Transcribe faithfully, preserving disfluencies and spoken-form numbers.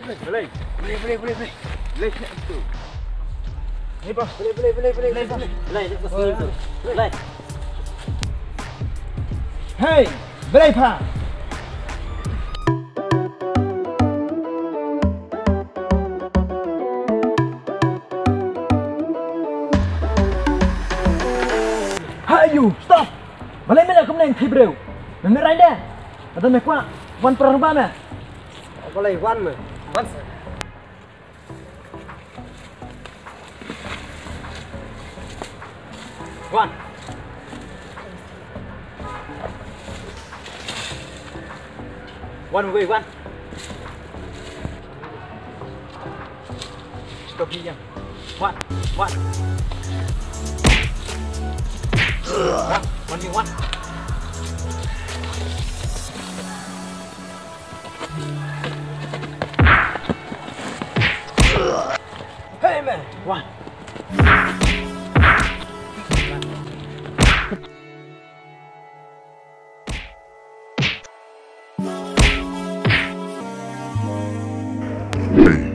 Blei, blei, blei, blei, blei. Blei, tu. Ni, bos. Blei, blei, blei, blei, blei, blei. Blei, blei, blei. Blei. Hei, blei pha. Hai, you, stop. Balei me la kumne ïa ki briew? Me me rai de. Ada me kwah wan para ruba me. Balei wan me? Wan, sir. Wan. Wan, wei, wan. Stop hi ïa. Wan, wan. Wan, wan, wan. Hey, man. Wan. Hey,